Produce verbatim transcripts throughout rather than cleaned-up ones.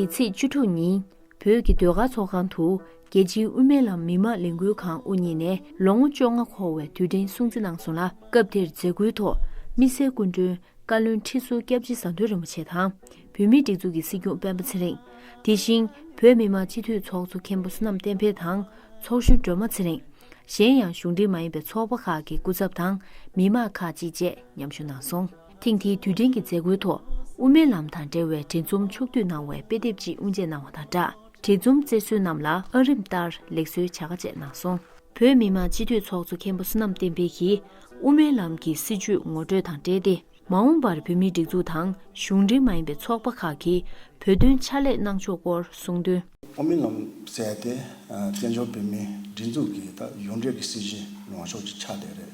ཚེས་བཅུ་དྲུག་ཉིན། བོད་ཀྱི་ཟློས་གར་ཚོགས་ཁང་དུ། རྒྱལ་སྤྱིའི་དབུ་མའི་ལམ་མི་མང་ལས་འགུལ་ཁང་དབུ་བརྙེས་ནས་ལོ་ངོ་བཅོ་ལྔ་འཁོར་བའི་དུས་དྲན་སྲུང་བརྩི་གནང་སོང་ལ། སྐབས་དེར་མཛད་སྒོའི་ཐོག་དམིགས་བསལ་སྐུ་མགྲོན་བཀའ་བློན་ཁྲི་ཟུར་སྐྱབས་རྗེ་ཟམ་གདོང་རིན་པོ་ཆེ་དང་། བོད་མིའི་སྒྲིག་འཛུགས་ཀྱི་སྲིད་སྐྱོང་སྤེན་པ་ཚེ་རིང་། དེ་བཞིན་བོད་མི་མང་སྤྱི་འཐུས་ཚོགས་གཙོ་མཁན་པོ་བསོད་ནམས་བསྟན་འཕེལ་དང་། ཚོགས་གཞོན་སྒྲོལ་མ་ཚེ་རིང་། གཞན་ཡང་གཞུང་འབྲེལ་མ་ཡིན་པའི་ཚོགས་པ་ཁག་གི་སྐུ་ཚབ་དང་མི་མང་ཁག་ཅིག་བཅས་མཉམ་ཞུགས་གནང་སོང་། ཐེངས་འདིའི་དུས་དྲན་གྱི་མཛད་སྒོའི་ཐོག་དབུ་མའི་ལམ་དང་འབྲེལ་བའི་འབྲི་རྩོམ་ཕྱོགས་བསྡུས་གནང་བའི་དཔེ་དེབ་ཅིག་དབུ་འབྱེད་གནང་བ་དང་སྦྲགས། འབྲི་རྩོམ་རྩེར་སོན་རྣམས་ལ་ཨ་རིམ་ལྟར་ལེགས་གསོལ་བྱ་དགའ་བཅས་གནང་སོང་། བོད་མི་མང་སྤྱི་འཐུས་ཚོགས་གཙོ་མཁན་པོ་བསོད་ནམས་བསྟན་འཕེལ་གྱིས་དབུ་མའི་ལམ་གྱི་སྲིད་བྱུས་ངོ་སྤྲོད་དང་འབྲེལ་ཏེ། མ་འོངས་པར་བོད་མིའི་སྒྲིག་འཛུགས་དང་གཞུང་འབྲེལ་མ་ཡིན་པའི་ཚོགས་པ་ཁག་གིས་བོད་དོན་ཕྱག་ལས་གནང་ཕྱོགས་སྐོར་གསུངས་དོན། དབུ་མའི་ལམ་ཟེར་ཏེ་བཙན་བྱོལ་བོད་མིའི་སྒྲིག་འཛུགས་ཀྱི་ད་གཞུང་འབྲེལ་གྱི་སྲིད་བྱུས་ལངས་ཕྱོགས་ཅིག་ཆགས་བསྡད་རེད།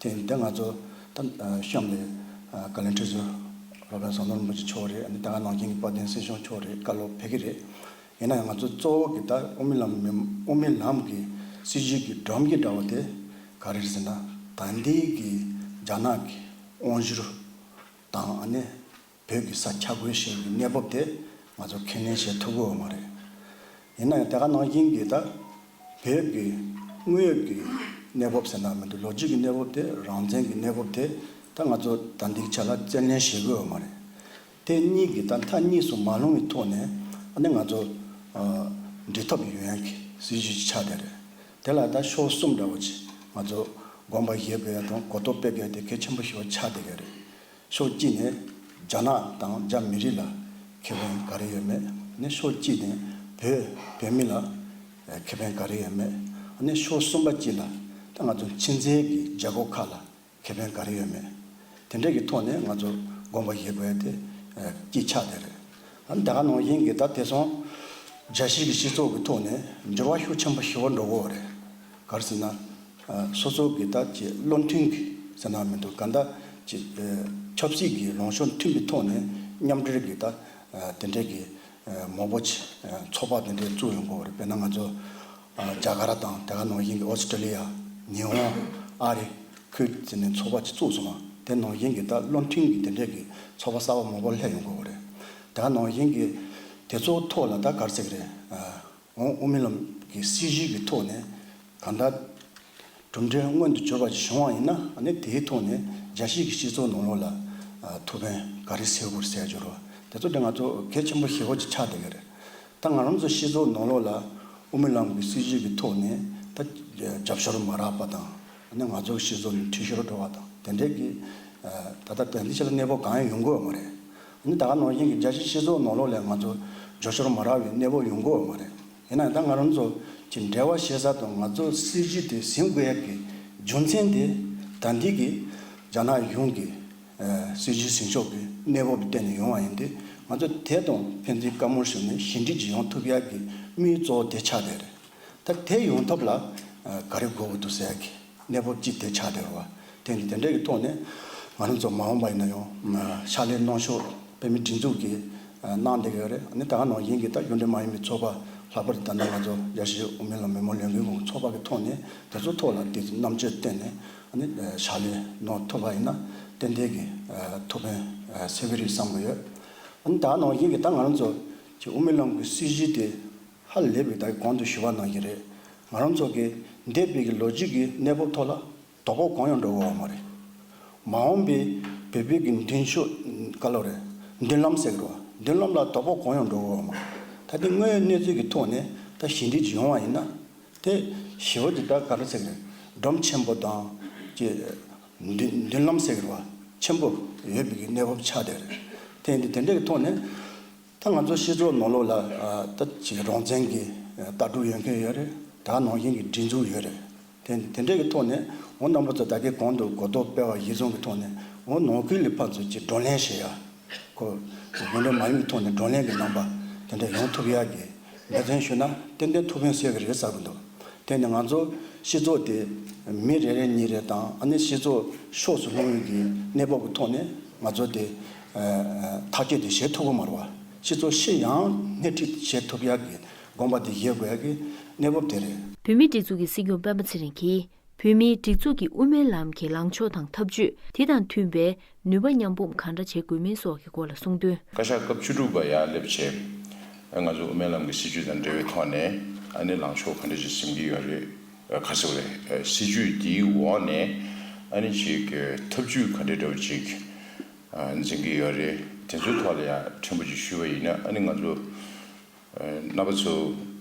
དེ་ཡིན་དུས་ང་ཚོ་ད་གཤམ་ལ་བཀའ་བློན་ཁྲི་ཟུར་སློབ་དཔོན་ཟམ་གདོང་རིན་པོ་ཆེ་མཆོག་རེད། ཨ་ནི་ད་ག་ནང་བཞིན་གྱི་དཔལ་ལྡན་སྲིད་སྐྱོང་མཆོག་རེད། བཀའ་སློབ་ཕེབས་ཀྱི་རེད། ཡིན་ན་ཡང་ང་ཚོ་གཙོ་བོ་གི་ད་དབུ་མའི་ལམ་མི་དབུ་མའི་ལམ་གྱི་སྲིད་བྱུས་ཀྱི་སྒྲོམ་གྱི་འདྲ་བོ་དེ་ག་རེ་རེད་ཟེར་ན། ད་ལྟའི་གི་རྒྱ་ནག་གི་དབང་བསྒྱུར་དང་ཨ་ནི་བོད་ཀྱི་ས་ཆ་བགོས་བཞིན་གྱི་གནས་བབ་དེ་ང་ཚོ་ཁས་ལེན་བྱེད་ཐུབ་ཀྱི་ཡོད་མ་རེད། ཡིན་ན་ཡང་དེ་ག་ནང་བཞིན་གྱི་ད་བོད་ཀྱི་དངོས་ཡོད་ཀྱི་གནས་བབ་ཟེར་ན་མི་འདུག་ལོ་རྒྱུས་ཀྱི་གནས་བབ་དེ། རང་བཙན་གྱི་གནས་བབ་དེ་ད་ང་ཚོ་ད་ལྟའི་ཆ་ལ་བཙན་ལེན་བྱེད་ཀྱི་ཡོད་མ་རེད། དེ་གཉིས་ཀྱི་ད་མཐའ་གཉིས་སུ་མ་ལྷུང་བའི་ཐོག་ནས་ཨ་ནི་ང་ཚོ་ཨ་འབྲི་ཐབས་ཡོང་ཡག་གི་སྲིད་བྱུས་ཆགས་བསྡད་རེད། དེ་ལ་ད་ཕྱོགས་གསུམ་འདྲ་བོ་ཅིག་ང་ཚོ་དགོངས་པ་བཞེས་དགོས་ཡ་དང་གོ་རྟོགས་སྤེལ་དགོས་ཡ་དེ་གལ་ཆེན་པོ་ཞེ་པོ་ཆགས་བསྡད་ཡོད་རེད། ཕྱོགས་གཅིག་ནས་རྒྱ་ནག་དང་རྒྱ་མི་རིགས་ལ་ཁེ་ཕན་ག་རེ་ཡོད་མེད། ཨ་ནི་ཕྱོགས་གཅིག་ནས་བོད་བོད་མི་ལ་ཁེ་ཕན་ག་རེ་ཡོད་མེད། ཨ་ནི་ཕྱོགས་གསུམ་པ་གཅིག་ལ་ད་ང་ཚོ་ཕྱི་རྒྱལ་གྱི་རྒྱལ་ཁབ་ཁག་ལ་ཁེ་ཕན་ག་རེ་ཡོད་མེད། དེ་འདྲས་ཀྱི་ཐོག་ནས་ང་ཚོ་དགོངས་པ་བཞེས་དགོས་ཡ་དེ་ཨ་གཅིག་ཆགས་བསྡད་རེད། ཨ་ནི་ད་ག་ནང་བཞིན་གྱི་ད་དེང་སང་རྒྱལ་སྤྱི་གི་སྤྱི་ཚོགས་ཀྱི་ཐོག་ནས་འགྱུར་བ་ཤུགས་ཆེན་པོ་ཞེ་པོ་འགྲོ་གི་ཡོད་རེད། ག་རེ་ཟེར་ན། ཨ་སོ་སོ་གི་ད་ཅིག་བློ་མཐུན་གྱི་ཟེར་ན་མི་འདུག་ག་ད་ཅིག་ཨ་ཆབ་སྲིད་ཀྱི་ལངས་ཕྱོགས་མཐུན་པའི་ཐོག་ནས་མཉམ་འབྲེལ་གྱི་ད་ཨ་དེ་འདྲས་ཀྱི་ཨ་མང་པོ་ཅིག་ཨ་ཚོགས་པ་དེ་འདྲས་བཙུགས་ཡོང་གི་ཡོད་རེད། དཔེར་ན་ང་ཚོ་ཨ་རྒྱ་གར་དང་དེ་ག་ནང་བཞིན་གྱི་ཨོ་སི་ཀྲི་ལི་ཡ། ཉི་ཧོང་། ཨ་རི། ཁུལ་ཟེར་ནས་ཚོགས་པ་ཅིག་བཙུགས་སོང་བ། དེ་ནང་བཞིན་གྱི་ད་བློ་མཐུན་གྱི་དེ་འདྲས་ཀྱི་ཚོགས་པ་གསར་པ་མང་པོ་སླེབས་ཡོང་གི་ཡོད་རེད། དེ་ག་ནང་བཞིན་གྱི་དེ་ཚོའི་ཐོག་ལ་ད་ག་རེ་ཟེར་གི་རེད། ཨ་འོང་དབུ་མའི་ལམ་གྱི་སྲིད་བྱུས་ཀྱི་ཐོག་ནས་གང་ལྟར་གྲུབ་འབྲས་མངོན་དུ་གྱུར་པ་ཞིག་བྱུང་བ་ཡིན་ན། ཨ་ནི་དེའི་ཐོག་ནས་རྒྱལ་སྤྱིའི་སྤྱི་ཚོགས་ནང་ལོགས་ལ་ཨ་ཐུགས་ཕན་ག་རེ་སེལ་དགོས་ཟེར་རྒྱུ་རེད་བ། དེ་ཚོ་དེ་ང་ཚོ་གལ་ཆེན་པོ་ཞེ་པོ་ཅིག་ཆགས་བསྡད་ཀྱི་རེད། ད་ང་རང་ཚོ་སྤྱི་ཚོགས་ནང་ལོགས་ལ་དབུ་མའི་ལམ་གྱི་སྲིད་བྱུས་ཀྱི་ཐོག་ནས་ད་རྒྱབ་སྐྱོར་མ་རག་པ་དང་། ཨ་ནི་ང་ཚོ་སྤྱི་ཚོགས་ནས་འཐུས་ཤོར་འགྲོ་བ་དང་དེ་འདྲས་ཀྱི་ཨ་ད་ལྟ་དེང་དུས་ཆ་ལ་གནས་བབ་གང་ཡང་ཡོང་གི་ཡོད་མ་རེད། ཨ་ནི་ད་ག་ནང་བཞིན་གྱི་རྒྱལ་སྤྱིའི་སྤྱི་ཚོགས་ནང་ལོགས་ལ་ང་ཚོ་རྒྱབ་སྐྱོར་མ་རག་པའི་གནས་བབ་ཡོང་གི་ཡོད་མ་རེད། ཡིན་ན་ཡང་ད་ང་རང་ཚོ་གི་འབྲེལ་བ་བྱེད་ས་དང་ང་ཚོ་སྲིད་བྱུས་དེ་ཟིན་དགོས་ཡག་གི་རྒྱུ་མཚན་དེ་ད་ལྟའི་གི་རྒྱ་ནག་གཞུང་གི་ཨ་སྲིད་བྱུས་ཟིན་ཕྱོགས་ཀྱི་གནས་བབ་ལ་བརྟེན་ནས་ཡོང་བ་ཡིན་ཏེ། ང་ཚོ་དེ་དང་ཕན་ཚུན་བཀའ་མོལ་ཞུས་ནས་ཞི་འགྲིག་ཅིག་ཡོང་ཐུབ་ཡག་གི་དམིགས་ཡུལ་གཙོ་བོ་དེ་ཆགས་བསྡད་རེད། ད་དེ་ཡོང་ཐབས་ལ་ཨ་ག་རེ་དགོས་ཀྱི་འདུག་ཟེར་ཡག་གི་གནས་བབ་ཅིག་དེ་ཆགས་བསྡད་རེད་བ། དེ་འདི་དེ་འདྲ་གི་ཐོག་ནས་ང་རང་ཚོ་མ་འོངས་པ་ཡིན་ན་ཡང་ཨ་ཕྱག་ལས་གནང་ཕྱོགས་བོད་མིའི་སྒྲིག་འཛུགས་ཀྱིས་ཨ་གནང་བསྡད་ཀྱི་ཡོད་རེད། ཨ་ནི་ད་ག་ནང་བཞིན་གྱི་ད་གཞུང་འབྲེལ་མ་ཡིན་པའི་ཚོགས་པ། ལྷག་པར་དུ་ད་ལྟ་ང་ཚོ་རྒྱལ་སྤྱིའི་དབུ་མའི་ལམ་མི་མང་ལས་འགུལ་ཁང་ཚོགས་པ་གི་ཐོག་ནས་དེ་ཚོའི་ཐོག་ལ་དེ་རྣམ་དཔྱོད་བཏོན་ནས་ཨ་ནི་ཕྱག་ལས་གནང་ཐུབ་པ་ཡིན་ན་ཏན་ཏན་གྱི་ཨ་ཐུགས་ཕན་ཨ་གསོས་ཀྱི་རེད་བསམ་གྱི་ཡོད། ཨ་ནི་ད་ག་ནང་བཞིན་གྱི་ད་ང་རང་ཚོ་གི་དབུ་མའི་ལམ་གྱི་སྲིད་བྱུས་དེ་ཧ་ལས་པའི་ད་གོང་དུ་ཞུས་པ་ནང་བཞིན་རེད། ང་རང་ཚོ་གི་འདས་པའི་གི་ལོ་རྒྱུས་ཀྱི་གནས་བབ་ཐོག་ལ་དོ་ཕོག་གང་ཡང་འགྲོ་གི་ཡོད་མ་རེད། མ་འོངས་པའི་བོད་པའི་གི་མདུན་ཕྱོགས་ག་ལོ་རེད། མདུན་ལམ་ཟེར་གི་རེད་བ། མདུན་ལམ་ལ་དོ་ཕོག་གང་ཡང་འགྲོ་གི་ཡོད་མ་རེད། ད་ལྟའི་དངོས་ཡོད་གནས་ཚུལ་གྱི་ཐོག་ནས་ད་ཞི་འགྲིག་ཅིག་ཡོང་བ་ཡིན་ན། དེ་ཞི་བ་ཅིག་ད་ག་རེ་ཟེར་གི་རེད། སྒྲོམ་ཆེན་པོ་དང་ཅིག་མདུན་མདུན་ལམ་ཟེར་གི་རེད་བ། ཆེན་པོ་ཡོད་པའི་གི་གནས་བབ་ཆགས་བསྡད་རེད། དེ་འདི་དེ་འདྲ་གི་ཐོག་ནས། ད་ང་ཚོ་སྤྱི་ཚོགས་ནང་ལོགས་ལ་ཨ་ད་ཅིག་རང་བཙན་གྱི་ཨ་ལྟ་གྲུབ་ཡོད་མཁན་ཡོད་རེད། ད་ནང་བཞིན་གྱི་སྒྲིག་འཛུགས་ཡོད་རེད། དེ་དེ་འདྲ་གི་ཐོག་ནས་འོ་རྣམ་པ་ཚོ་ད་གིན་གོང་དུ་གོ་རྟོགས་སྤེལ་བ་གཞིར་བཟུང་གི་ཐོག་ནས་འོ་ནང་ཁུལ་ལ་ཕར་ཚུར་ཅིག་བགྲོ་གླེང་བྱེད་ཡ། ཁོ་གཞུང་འབྲེལ་མ་ཡིན་གྱི་ཐོག་ནས་བགྲོ་གླེང་གི་རྣམ་པ་དེ་འདྲ་ཡོང་ཐུབ་ཡ་གི་འབད་བརྩོན་ཞུས་ན་ཏན་ཏན་ཐུགས་ཕན་གསོས་ཀྱི་རེད་བསམ་གྱི་འདུག་དེ་ནི་ང་ཚོ་སྤྱི་ཚོགས་དེ་མི་རེ་རེ་གཉིས་རེ་དང་ཨ་ནི་སྤྱི་ཚོགས་ཕྱོགས་སུ་ལྷུང་བའི་གི་གནས་བབ་ཀྱི་ཐོག་ནས་ང་ཚོ་དེ་ཨ་ཨ་ཐག་གཅོད་དེ་བྱེད་ཐུབ་ཀྱི་མ་རེད་བ། སྤྱི་ཚོགས་སྤྱི་ཡོངས་སྣེ་ཁྲིད་བྱེད་ཐུབ་ཡག་གི་དགོངས་པ་དེ་བཞེས་དགོས་ཡག་གི་གནས་བབ་དེ་རེད། བོད་མིའི་སྒྲིག་འཛུགས་ཀྱི་སྲིད་སྐྱོང་སྤེན་པ་ཚེ་རིང་གིས། བོད་མིའི་སྒྲིག་འཛུགས་ཀྱི་དབུ་མའི་ལམ་གྱི་ལངས་ཕྱོགས་དང་ཐབས་ཇུས། དེ་དང་མཐུན་པའི་ནུས་པ་མཉམ་སྤུངས་གང་འདྲ་བྱེད་དགོས་མིན་སོགས་ཀྱི་སྐོར་ལ་གསུངས་དོན། བཀའ་ཤག་སྐབས་བཅུ་དྲུག་པ་ཡར་སླེབས་བྱས། ང་ཚོ་དབུ་མའི་ལམ་གྱི་སྲིད་བྱུས་དང་འབྲེལ་བའི་ཐོག་ནས་ཨ་ནི་ལངས་ཕྱོགས་ག་འདྲ་ཞིག་འཛིན་གྱི་ཡོད་རེད། ཨ་ག་ཟེར་བ་རེད། ཨ་སྲིད་བྱུས་འདིའི་འོག་ནས་ཨ་ནི་ཅིག་ཨ་ཐབས་ཇུས་ག་འདྲ་འདྲ་བོ་ཅིག་ཨ་འཛིན་གྱི་ཡོད་རེད། དེ་ཚོའི་ཐོག་ལ་ཡང་ཕྲན་བུ་ཅིག་ཞུས་པ་ཡིན་ན། ཨ་ནི་ང་ཚོ་ཨ་རྣམ་པ་ཚོ་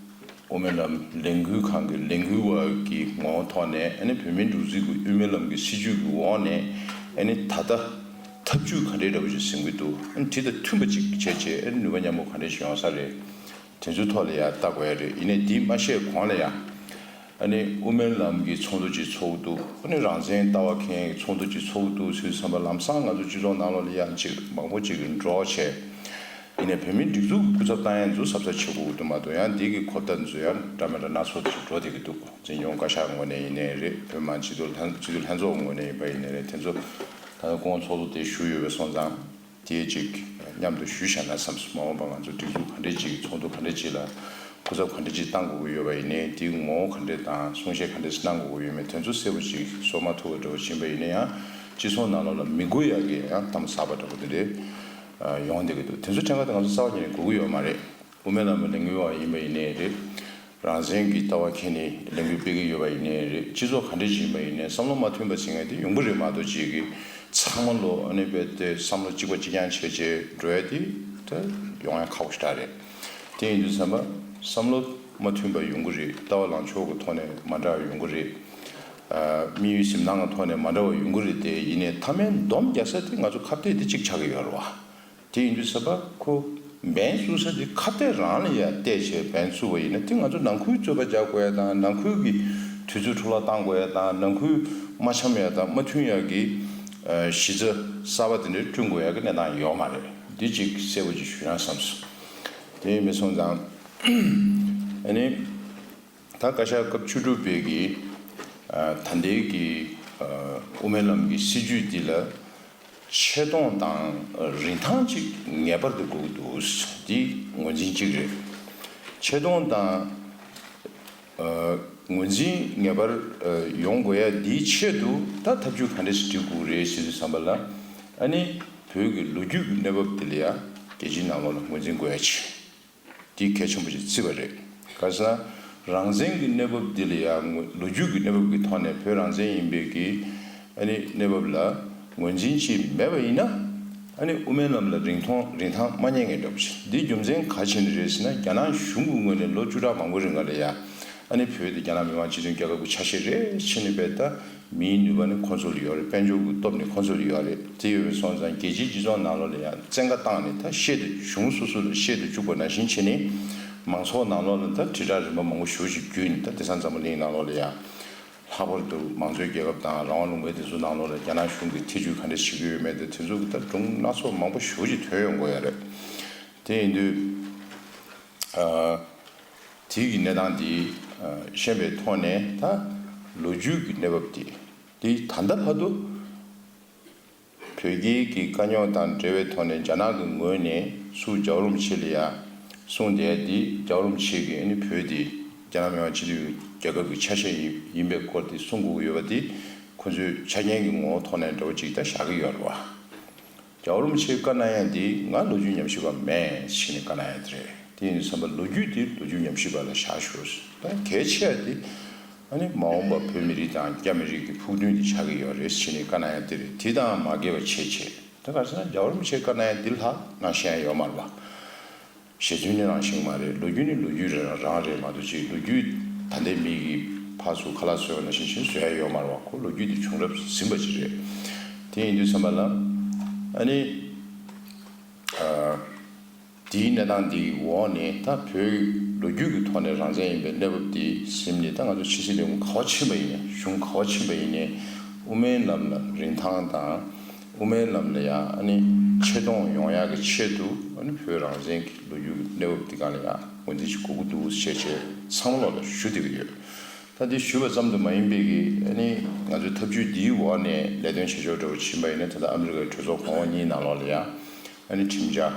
དབུ་མའི་ལམ་ལས་འགུལ་ཁང་གི་ལས་འགུལ་བ་གི་ངོ་བོ་ཐོག་ནས་ཨ་ནི་བོད་མིའི་སྒྲིག་འཛུགས་ཀྱི་དབུ་མའི་ལམ་གྱི་སྲིད་བྱུས་ཀྱི་འོག་ནས་ཨ་ནི་ད་ལྟ་ཐབས་ཇུས་ག་འདྲའི་འདྲ་བོ་ཞིག་འཛིན་གྱི་འདུག་ཨ་ནི་དེ་དང་མཐུན་པ་ཅིག་བྱས་བྱས་ཨ་ནི་ནུས་པ་མཉམ་སྤུངས་ག་འདྲ་ཞིག་ཡོང་ས་རེད། དེ་ཚོའི་ཐོག་ལ་ཡང་ལྟ་དགོས་ཡ་རེད། ཡིན་ནའི་འདི་མ་བཤད་གོང་ལ་ཡང་ཨ་ནི་དབུ་མའི་ལམ་གྱི་ཚོགས་འདུ་ཅིག་ཚོགས་འདུག་ཨ་ནི་རང་བཙན་ལྟ་བ་མཁན་གྱི་ཚོགས་འདུ་ཅིག་ཚོགས་འདུག་ཟེར་བསམ་པ་ལམ་སང་ང་ཚོ་སྤྱི་ཚོགས་ནང་ལོགས་ལ་ཡང་ཅིག་མང་པོ་ཅིག་གི་འགྲོ་བྱས། ཡིན་ནའི་བོད་མིའི་སྒྲིག་འཛུགས་ཀྱི་སྐུ་ཚབ་བཏང་ཡ་ཚོ་གཟབ་གཟབ་བྱེད་དགོས་ཀྱི་འདུག་མ་གཏོགས། ཡང་འདི་གི་གོ་བརྡ་ཚོ་ཡང་འདྲ་མི་འདྲ་སྣ་ཚོགས་ཅིག་འགྲོ་བསྡད་ཀྱི་འདུག་འཛིན་སྐྱོང་བཀའ་ཤག་ངོས་ནས་ཡིན་ནའི་རེད། བོད་མི་མང་སྤྱི་འཐུས་ལྷན་སྤྱི་འཐུས་ལྷན་ཚོགས་ངོས་ནས་ཡིན་པ་ཡིན་ནའི་རེད། དེ་ཚོ་ད་ལྟ་སྐུ་ངོ་ཚོགས་གཙོ་དེ་བཞུགས་ཡོད་པ་སོང་ཙང་། དེ་ཅིག་མཉམ་དུ་ཞུས་བཞག་ན་བསམས་སོང་། མ་འོངས་པ་ང་ཚོ་སྒྲིག་འཛུགས་ག་འདྲས་ཅིག་ཚོགས་འདུ་ག་འདྲས་ཅིག་ལ་སྐུ་ཚབ་ག་འདྲས་ཅིག་བཏང་དགོས་ཀྱི་ཡོད་པ་ཡིན་ནའི། དེའི་ངོ་བོ་ག་འདྲས་དང་གསུང་བཤད་ག་འདྲས་གནང་དགོས་ཀྱི་ཡོད་མེད་དེ་ཚོ་གསལ་པོ་ཅིག་བཟོ་མ་ཐུབ་པ་འདྲ་བོ་ཕྱིན་པ་ཡིན་ན་ཡང་། སྤྱི་ཚོགས་ནང་ལོགས་ལ་མི་དགོས་ཡག་གི་ཡང་གཏམ་ཟབ་པ་འདྲ་བོ་དེ་འདྲས་ཡོང་བསྡད་ཀྱི་འདུག་དེ་ཚོ་ཕྲན་བུ་དེ་ང་ཚོ་རྩ་བ་ཉིད་ནས་དགོས་ཀྱི་ཡོད་མ་རེད། དབུ་མའི་ལམ་གྱི་ལས་འགུལ་བ་ཡིན་པ་ཡིན་ནའི་རེད། རང་བཙན་གྱི་ལྟ་བ་འཁྱེར་ནས་ལས་འགུལ་སྤེལ་གྱི་ཡོད་པ་ཡིན་ནའི་རེད། སྤྱི་ཚོགས་ག་འདྲས་ཅིག་ཡིན་པ་ཡིན་ནའི་བསམ་བློ་མ་མཐུན་པ་ཟེར་མཁན་དེ་ཡོང་གི་རེད་མ་གཏོགས། ཅིག་གིས་ཚང་མ་ལོ་ཨ་ནི་རྦད་དེ་བསམ་བློ་གཅིག་པ་གཅིག་རྐྱང་བྱས་བྱས་འགྲོ་ཡ་དེ་ད་ཡོང་ཡ་ཁག་པོ་ཞེ་དྲག་རེད། དེ་ཡིན་དུས་ཙམ་པ་བསམ་བློ་མ་མཐུན་པ་ཡོང་གི་རེད། ལྟ་བ་ལངས་ཕྱོགས་ཀྱི་ཐོག་ནས་མ་འདྲ་བ་ཡོང་གི་རེད། ཨ་དམིགས་ཡུལ་གཟིམ་ཐང་གི་ཐོག་ནས་མ་འདྲ་བ་ཡོང་གི་རེད། དེ་ཡིན་ནའི་མཐའ་མའི་སྡོམ་རྒྱག་ས་དེ་ང་ཚོ་ཁ་གཏད་དེ་གཅིག་ཆགས་ཀྱི་ཡོད་རེད་བ། དེ་ཡིན་དུས་ཙམ་པ་ཁོ་འབེན་བཙུགས་ས་དེ་ཁ་གཏད་རང་ལ་ཡང་གཏད་བྱས་འབེན་བཙུགས་པ་ཡིན་ན། དེ་ང་ཚོ་ནང་ཁུལ་རྩོད་པ་རྒྱག་དགོས་ཡ་དང་། ནང་ཁུལ་གྱི་དུས་ཚོད་འཕྲོ་བརླག་བཏང་དགོས་ཡ་དང་། ནང་ཁུལ་མ་འཆམ་ཡ་དང་མ་མཐུན་ཡ་གི་ཨ་གཞི་རྩ་གསར་པ་དེ་འདྲ་བསྐྲུན་དགོས་ཡ་གི་གནས་སྟངས་ཡོད་མ་རེད། འདི་གཅིག་གསལ་པོ་ཅིག་ཞུ་ན་བསམས་སོང་། དེ་ཡིན་པ་སོང་ཙང་ཨ་ནི། ད་བཀའ་ཤག་སྐབས་བཅུ་དྲུག་པའི་གི་ཨ་ད་ལྟའི་གི་ཨ་དབུ་མའི་ལམ་གྱི་སྲིད་བྱུས་འདི་ལ་ཆེ་མཐོང་དང་རིན་ཐང་ཅིག་ངེས་པར་དུ་དགོས་ཀྱི་འདུག་འདི་ངོས་འཛིན་གཅིག་རེད། ཆེ་མཐོང་དང་ཨ་ངོས་འཛིན་ངེས་པར་ཨ་ཡོང་དགོས་ཡ་འདིའི་ཆེད་དུ་ད་ཐབས་ཇུས་ག་འདྲས་སེ་སྒྲིག་དགོས་རེད་ཟེར་དུས་ཙམ་པ་ལ། ཨ་ནི་བོད་ཀྱི་ལོ་རྒྱུས་ཀྱི་གནས་བབ་འདི་ལ་ཡ་རྒྱལ་སྤྱིའི་ནང་ལོགས་ལ་ངོས་འཛིན་དགོས་ཡ་ཆེ། འདི་གལ་ཆེན་པོ་ཞིག་བརྩིས་པ་རེད། ག་ཟེར་ན། རང་བཙན་གྱི་གནས་བབ་འདི་ལ་ཡང་ངོ་ལོ་རྒྱུས་ཀྱི་གནས་བབ་ཀྱི་ཐོག་ནས་བོད་རང་བཙན་ཡིན་པའི་གི་ཨ་ནི་གནས་བབ་ལ་ངོས་འཛིན་ཅིག་མེད་པ་ཡིན་ན། ཨ་ནི་དབུ་མའི་ལམ་ལ་རིན་ཐང་རིན་ཐང་མ་རྙེད་མཁན་འདྲ་པོ་ཞིག་འདི་རྒྱུ་མཚན་ག་རེ་བྱས་ནས་རེད་ཟེར་ན། རྒྱ་ནག་གཞུང་གི་ངོས་ནས་ལོ་བཅུ་ཕྲག་མང་པོའི་རིང་ག་ལ་ཡ་ཨ་ནི་བོད་དེ་རྒྱ་ནག་མི་དམངས་སྤྱི་མཐུན་རྒྱལ་ཁབ་ཀྱི་ཆ་ཤས་རེད་བྱས་ནས་བས་ད། མིའི་ནུས་པ་ནི་ཁོ་ཚོ་ལ་ཡོད་རེད། དཔལ་འབྱོར་གྱི་སྟོབས་ནི་ཁོ་ཚོ་ལ་ཡོད་རེད། དེ་ཡོད་པ་སོང་ཙང་རྒྱལ་སྤྱིའི་སྤྱི་ཚོགས་ནང་ལོགས་ལ་ཡང་བཙན་བཀའ་བཏང་ནས་ད་བཤད་དུ་གཞུང་སོ་སོ་ལ་བཤད་དུ་བཅུག་པ་ནང་བཞིན་བྱས་ནས། མང་ཚོགས་ནང་ལོགས་ལ་ད་དྲིལ་བསྒྲགས་རིམ་པ་མང་པོ་ཞེ་པོ་ཅིག་བརྒྱུད་ནས། ད་དེང་སང་འཛམ་བུ་གླིང་ནང་ལོགས་ལ་ཡང་ལྷག་པར་དུ་མང་གཙོའི་རྒྱལ་ཁབ་དང་རང་དབང་ལུང་པའི་དེ་ཚོ་ནང་ལོགས་ལ་རྒྱ་ནག་གཞུང་གིས་ཐེ་ཇུས་ག་འདྲ་བྱེད་ཀྱི་ཡོད་མེད་དེ། དེ་ཚོ་གི་ད་སྒྲུང་སྣ་ཚོགས་མང་པོ་ཞེ་པོ་ཅིག་ཐོན་ཡོང་གི་ཡོད་རེད། དེ་ཡིན་དུས་ཨ། དེ་གི་གནས་སྟངས་འདི་ཨ་ཤེས་པའི་ཐོག་ནས། ད་ལོ་རྒྱུས་ཀྱི་གནས་བབ་འདི་འདི་ད་ལྟ་བར་དུ་བོད་རྒྱའི་གི་དཀའ་རྙོག་དང་འབྲེལ་བའི་ཐོག་ནས་རྒྱ་ནག་གི་ངོས་ནས་སུ་རྒྱལ་བ་རིན་པོ་ཆེ་ལ་ཡ་གསུངས་བསྡད་འདི། རྒྱལ་བ་རིན་པོ་ཆེ་གིས་ཨ་ནི་བོད་འདི་རྒྱ་ནག་མི་དམངས་སྤྱི་མཐུན་རྒྱལ་ཁབ་ཀྱི་ཆ་ཤས་ཡིན་ཡིན་པའི་སྐོར་འདི་གསུང་དགོས་ཀྱི་ཡོད་པ་འདི། ཁོ་ཚོས་ཆ་རྐྱེན་གྱི་ངོ་བོ་ཐོག་ནས་འདྲ་བོ་ཅིག་ད་བཞག་གི་ཡོད་རེད་བ། རྒྱལ་བ་རིན་པོ་ཆེའི་བཀའ་གནང་ཡ་འདི་ང་ལོ་རྒྱུས་ཉམས་ཞིབ་པ་མེད་ཟེར་ནས་བཀའ་གནང་ཡ་དེ་རེད། དེ་ཡིན་དུས་ཙམ་པ་ལོ་རྒྱུས་འདི་ལོ་རྒྱུས་ཉམས་ཞིབ་པ་ལ་བཞག་ཤོག། ད་གལ་ཆེ་ཡ་འདི་ཨ་ནི་མ་འོངས་པ་བོད་མི་རིགས་དང་རྒྱ་མི་རིགས་ཀྱི་ཕུགས་འདུན་འདི་ཆགས་ཀྱི་ཡོད་རེད་ཟེར་ནས་བཀའ་གནང་ཡ་དེ་རེད། དེ་དང་མ་འགལ་བ་བྱས་བྱས། ད་ག་རེ་ཟེར་ན། རྒྱལ་བ་རིན་པོ་ཆེའི་བཀའ་གནང་ཡ་འདི་ལྷག་གནང་ཤེས་ཡ་ཡོད་མ་རེད་བ། ཞེ་བཙུན་ནི་རང་བཞིན་མ་རེད། ལོ་རྒྱུས་ནི་ལོ་རྒྱུས་རེད་རང་རེད་མ་གཏོགས། ཅིག་ལོ་རྒྱུས་ད་ལྟའི་མི་གིས་ཕར་ཚུར་ཁ་ལག་བཟོས་པ་ནང་བཞིན་ཅིག་བཟོ་ཡ་ཡོད་མ་རེད་བ། ཁོ་ལོ་རྒྱུས་དེ་བྱུང་རབས་ཟིན་པ་ཅིག་རེད། དེ་ཡིན་དུས་ཙམ་པ་ལ་ཨ་ནི་ཨ་དེའི་གནས་སྟངས་འདིའི་འོག་ནས་ད་བོད་ལོ་རྒྱུས་ཀྱི་ཐོག་ནས་རང་བཙན་ཡིན་པའི་གནས་བབ་འདི་ཟིན་ནས། ད་ང་ཚོ་ཕྱི་སྲིད་ལས་ཁུངས་ག་པར་ཕྱིན་པ་ཡིན་ནའི། གཞུང་ག་པར་ཕྱིན་པ་ཡིན་ནའི། དབུ་མའི་ལམ་ལ་རིན་ཐང་དང་། དབུ་མའི་ལམ་ལ་ཡང་ཨ་ནི་ཆེ་མཐོང་ཡོང་ཡག་གི་ཆེད་དུ། ཨ་ནི་བོད་རང་བཙན་གྱི་ལོ་རྒྱུས་ཀྱི་གནས་བབ་འདི་སྒང་ལ་ཡང་ངོས་འཛིན་ཞིག་དགོས་ཀྱི་འདུག་ཞེས་བྱས་ཚང་མ་ལོག་ལ་ཞུ་བསྡད་ཀྱི་ཡོད། ད་འདི་ཞུས་པ་ཙམ་དུ་མ་ཡིན་པའི་གི་ཨ་ནི་ང་ཚོའི་ཐབས་ཇུས་འདིའི་འོག་ནས་ལས་དོན་བྱེད་ཕྱོགས་འདྲ་བོ་ཕྱིན་པ་ཡིན་ན། ད་ལྟ་ཨ་མི་རི་ཀའི་གྲོས་ཚོགས་གོང་འོག་གཉིས་ནང་ལོགས་ལ་ཡང་ཨ་ནི་ཁྲིམས་འཆར་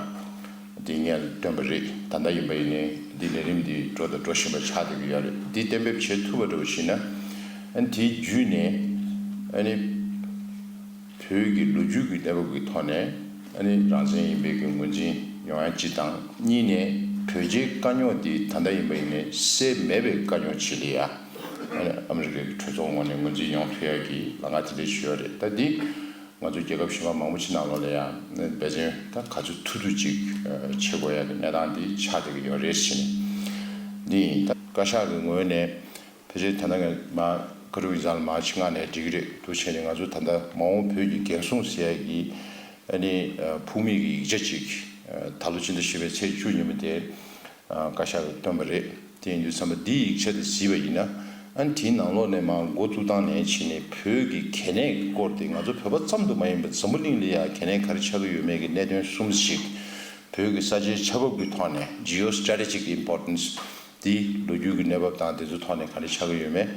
འདི་སྔོན་ལ་བཏོན་པ་རེད། ད་ལྟ་ཡིན་པ་ཡིན་ནའི་འདི་ལས་རིམ་འདི་འགྲོ་དང་འགྲོ་བཞིན་པ་ཆགས་བསྡད་ཀྱི་ཡོད་རེད། འདི་གཏན་འབེབས་བྱེད་ཐུབ་པ་འདྲ་བོ་ཞིག་ན། ཨ་ནི་དེའི་བརྒྱུད་ནས་ཨ་ནི་བོད་ཀྱི་ལོ་རྒྱུས་ཀྱི་གནས་བབ་ཀྱི་ཐོག་ནས་ཨ་ནི་རང་བཙན་ཡིན་པའི་གི་ངོས་འཛིན་ཡོང་ཡ་གཅིག་དང་། གཉིས་ནས་ བོད་རྒྱའི་དཀའ་རྙོག་འདི་ད་ལྟ་ཡིན་པ་ཡིན་ནའི་སེལ་མེད་པའི་དཀའ་རྙོག་ཅིག་ལ་ཡ། ཨ་ནི་ཨ་མི་རི་ཀའི་གྲོས་ཚོགས་ངོས་ནས་ངོས་འཛིན་ཡོང་ཐུབ་ཡ་གི་ལམ་ཁ་དེ་འདྲ་ཞིག་ཡོད་རེད། ད་འདི་ང་ཚོ་རྒྱལ་ཁབ་གཞན་པ་མང་པོ་ཅིག་ནང་ལོགས་ལ་ཡ་འབད་བརྩོན་ད་ག་ཚོད་ཐུབ་ཐུབ་ཅིག་བྱེད་དགོས་ཡ་གི་གནས་སྟངས་འདི་ཆགས་བསྡད་ཀྱི་ཡོད་རེད་ཟེར་ནས། འདི་ཡིན། ད་བཀའ་ཤག་གི་ངོས་ནས་ཕལ་ཆེར་ད་ལྟ་ངས་མ་བཀའ་དྲུང་ཡིག་ཚང་ལ་མ་ཕྱི་མངགས་ནས་འགྲིག་གི་རེད་འདུག་བྱས་ནས། ང་ཚོ་ད་ལྟ་མ་འོངས་བོད་ཀྱི་འགན་སྲུང་ཟེར་ཡ་གི་ཨ་ནི་ཕུགས་དམིགས་ཀྱི་ཡིག་ཆ་ཅིག་ད་ལོ་ཕྱི་ཟླ་བཞི་པའི་ཚེས་བཅུ་ཉིན་མོ་དེ་བཀའ་ཤག་གིས་བཏོན་པ་རེད། དེ་ཡིན་དུས་ཙམ་པ་འདིའི་ཡིག་ཆ་དེ་གཟིགས་པ་ཡིན་ན། ཨ་ནི་དེའི་ནང་ལོགས་ནས་མར་འགོ་བཙུགས་སྟངས་ནས་བྱས་ནས་བོད་ཀྱི་གལ་གནད་ཀྱི་སྐོར་དེ་ང་ཚོ་བོད་པ་ཙམ་དུ་མ་ཡིན་པར་འཛམ་བུ་གླིང་ལ་ཡང་གལ་གནད་ག་རེ་ཆགས་ཀྱི་ཡོད་མེད་ཀྱི་གནད་དོན་གསུམ་ཞིག་བོད་ཀྱི་ས་ཆའི་ཆ་བབ་ཀྱི་ཐོག་ནས་Geostrategic Importance། དེའི་ལོ་རྒྱུས་ཀྱི་གནས་བབ་དང་དེ་ཚོའི་ཐོག་ནས་ག་འདྲ་ཆགས་ཀྱི་ཡོད་མེད།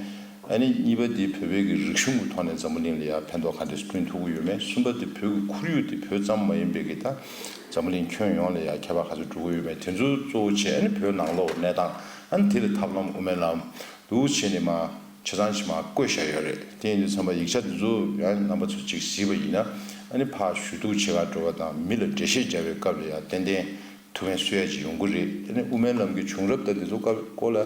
ཨ་ནི་གཉིས་པ་དེ་བོད་པའི་གི་རིག་གཞུང་གི་ཐོག་ནས་འཛམ་བུ་གླིང་ལ་ཡང་ཕན་ཐོགས་ག་འདྲ་བསྐྲུན་ཐུབ་ཀྱི་ཡོད་མེད། གསུམ་པ་དེ་བོད་ཀྱི་ཁོར་ཡུག་དེ་བོད་ཙམ་མ་ཡིན་པའི་གི་ད་འཛམ་བུ་གླིང་ཁྱོན་ཡོངས་ལ་ཡང་ཁྱད་པར་ག་ཚོད་འགྲོ་གི་ཡོད་མེད། དེ་ཚོ་གཙོ་བོ་བྱས། ཨ་ནི་བོད་ནང་ལོགས་གནས་སྟངས། ཨ་ནི་དེ་ལ་ཐབས་ལམ་དབུ་མའི་ལམ་འདུག་བྱས་ནས་མར་ཆ་ཚང་ཞིག་མར་བཀོད་བཞག་ཡོད་རེད། དེ་ཡིན་དུས་ཙམ་པ་ཡིག་ཆ་འདི་ཚོ་ཡང་རྣམ་པ་ཚོ་ཅིག་གཟིགས་པ་ཡིན་ན། ཨ་ནི་ཕར་ཞུ་གཏུག་བྱེད་གར་འགྲོ་བ་དང་མི་ལ་འགྲེལ་བཤད་རྒྱག་པའི་སྐབས་ལ་ཡང་ཏན་ཏན་ཐུགས་ཕན་གསོས་ཡ་ཅིག་ཡོང་གི་རེད། དེ་ནས་དབུ་མའི་ལམ་གྱི་བྱུང་རབས་དང་དེ་ཚོ་སྐོར་ལ་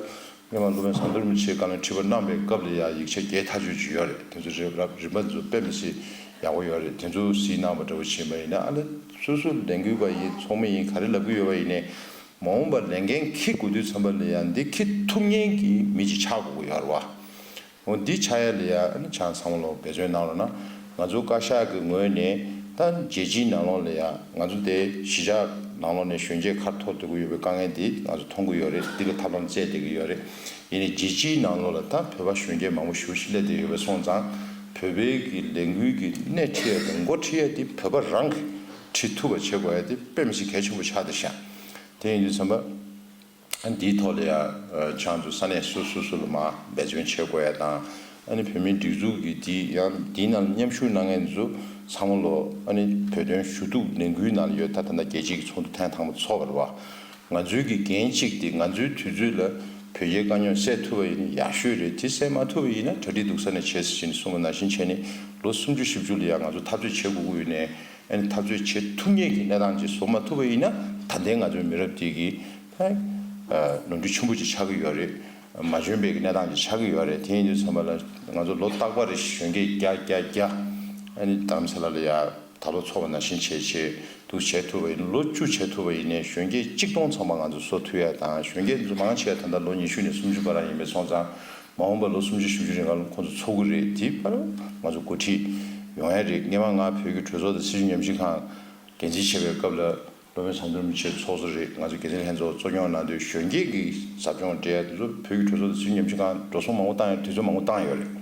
སྔོན་མ་སློབ་དཔོན་ཟམ་གདོང་རིན་པོ་ཆེའི་བཀའ་བློན་ཁྲི་པ་གནང་པའི་སྐབས་ལ་ཡང་ཡིག་ཆ་རྒྱས་ཐག་ཆོད་ཅིག་ཡོད་རེད། དེ་ཚོ་རིམ་རིམ་པ་ཚོ་དཔེ་མི་སྲིད་ཡག་པོ་ཡོད་རེད། དེ་ཚོ་གཟིགས་གནང་བ་འདྲ་བོ་བྱས་པ་ཡིན་ན། ཨ་ནི་སོ་སོ་ལས་འགུལ་བ་ཡིན། ཚོགས་མི་ཡིན། ག་རེ་ལབ་ཀྱི་ཡོད་པ་ཡིན་ནའི་མ་འོངས་པ་ལས་འགན་འཁྱེར་དགོས་དུས་ཙམ་པ་ལ་ཡང་འདི་འཁྱེར་ཐུབ་མཁན་གྱི་མི་ཅིག་ཆགས་དགོས་ཀྱི་ཡོད་རེད་བ། འོ་འདི་ཆགས་ཡ་ལ་ཡ་ཨ་ནི་ཆང་ཚང་མ་ལོག་འབད་བརྩོན་གནང་རོགས་གནང་། ང་ཚོ་བཀའ་ཤག་གི་ངོས་ནས་ད་རྒྱལ་སྤྱིའི་ནང་ལོགས་ལ་ཡ་ང་ཚོ་དེ་གཞིས་ཆགས་ནང་ལོགས་ནས་གཞོན་སྐྱེས་ཁ་ཐོར་སྡོད་ཀྱི་ཡོད་པའི་དཀའ་ངལ་འདི་ང་ཚོ་མཐོང་གི་ཡོད་རེད། འདི་ལ་ཐབས་ལམ་བཙལ་བསྡད་ཀྱི་ཡོད་རེད། ཡིན་ནའི་རྒྱལ་སྤྱིའི་ནང་ལོགས་ལ་ད་བོད་པ་གཞོན་སྐྱེས་མང་པོ་ཞེ་པོ་ཞིག་སླེབས་བསྡད་ཡོད་པ་སོང་ཙང་། བོད་པའི་གི་ལས་འགུལ་གྱི་སྣེ་ཁྲིད་ཡ་དང་འགོ་ཁྲིད་ཡ་དེ་བོད་པ་རང་གིས་ཁྲིད་ཐུབ་པ་བྱེད་དགོས་ཡ་དེ་དཔེ་མི་སྲིད་གལ་ཆེན་པོ་ཆགས་བསྡད་ཤག་དེ་ཡིན་དུས་ཙམ་པ། ཨ་ནི་འདིའི་ཐོག་ལ་ཡང་ཆང་དུ་ས་གནས་སོ་སོ་སོ་ལ་མར་འབད་བརྩོན་བྱེད་དགོས་ཡ་དང་། ཨ་ནི་བོད་མིའི་སྒྲིག་འཛུགས་ཀྱི་འདི་ཡང་འདིའི་ནང་མཉམ་ཞུགས་གནང་མཁན་ཚོ་ཚང་མ་ལོ་ཨ་ནི་བོད་དོན་ཞུ་གཏུག་ལས་འགུལ་ནང་ལ་ཡོད། ད་ད་ལྟ་རྒྱལ་སྤྱི་གི་ཚོགས་འདུ་ཐེངས་དང་པོ་ཚོགས་པ་རེད་བ། ང་ཚོའི་གི་འགན་གཅིག་དེ་ང་ཚོའི་དུས་ཚོད་ལ་བོད་རྒྱའི་དཀའ་རྙོག་སེལ་ཐུབ་པ་ཡིན་ན་ཡག་ཤོས་རེད། དེ་སེལ་མ་ཐུབ་པ་ཡིན་ན་གྲ་སྒྲིག་སྡུག་ས་ནས་བྱེད་ཟེར་བྱས་ནས་གསུངས་པ་ནང་བཞིན་བྱས་ནས་ལོ་སུམ་ཅུ་བཞི་བཅུ་ལ་ཡང་ང་ཚོ་འཐབ་རྩོད་བྱེད་དགོས་ཀྱི་ཡོད་ནའི། ཨ་ནི་འཐབ་རྩོད་བྱེད་ཐུབ་མཁན་གྱི་གནས་སྟངས་ཅིག་བཟོ་མ་ཐུབ་པ་ཡིན་ན། ད་ལྟའི་ང་ཚོའི་མི་རབས་འདི་གི་ད་ནོར་འཁྲུལ་ཆེན་པོ་ཅིག་ཆགས་ཀྱི་ཡོད་རེད། མ་འཇོན་པའི་གི་གནས་སྟངས་ཅིག་ཆགས་ཀྱི་ཡོད་རེད། དེ་ཡིན་དུས་ཙམ་པ་ལ་ང་ཚོ་ལོ་རྟག་པར་རེ་བཞིན་གཞོན་སྐྱེས་བརྒྱ་བརྒྱ་བརྒྱ་ཨ་ནི་རྡ་རམ་ས་ལ་ལ་ཡ་ད་ལོ་ཚོགས་པ་ནང་བཞིན་བྱས་བྱས་འདུག་བྱས་ཐུབ་པ་ཡིན། ལོ་བཅུ་བྱས་ཐུབ་པ་ཡིན་ནའི་གཞོན་སྐྱེས་གཅིག་སྟོང་ཚང་མ་ང་ཚོ་བཟོ་ཐུབ་ཡ་དང་། གཞོན་སྐྱེས་ཚོ་མང་ཆེ་བ་ད་ལྟ་ལོ་ཉི་ཤུ་ནས་སུམ་ཅུ་བར་ཡིན་པ་སོང་ཙང་། མ་འོངས་པ་ལོ་སུམ་ཅུ་བཞི་བཅུ་རིང་ལ་ཁོང་ཚོ་ཚོགས་ཀྱི་རེད། དེ་བར་ང་ཚོ་འགོ་ཁྲིད་ཡོང་ཡ་རེད། སྔོན་མ་ང་བོད་ཀྱི་གྲོས་ཚོགས་དང་སྲིད་བྱུས་ཉམས་ཞིབ་ཁང་འགན་འཛིན་བྱེད་པའི་སྐབས་ལ་སློབ་དཔོན་ཟམ་གདོང་རིན་པོ་ཆེ་ཚོགས་གཙོ་རེད། ང་ཚོ་འགན་འཛིན་ལྷན་ཚོགས་གཙོ་སྐྱོང་གནང་དུས་གཞོན་སྐྱེས་ཀྱི་ཟབ་སྦྱོང་སྤྲད་ཡ་དེ་ཚོ་བོད་ཀྱི་གྲོས་ཚོགས་དང་སྲིད་བྱུས་ཉམས་ཞིབ་ཁང་འགྲོ་སོང་མང་པོ་བཏང་ཡ། དུས་ཚོད་མང་པོ་བཏང་ཡོད་རེད།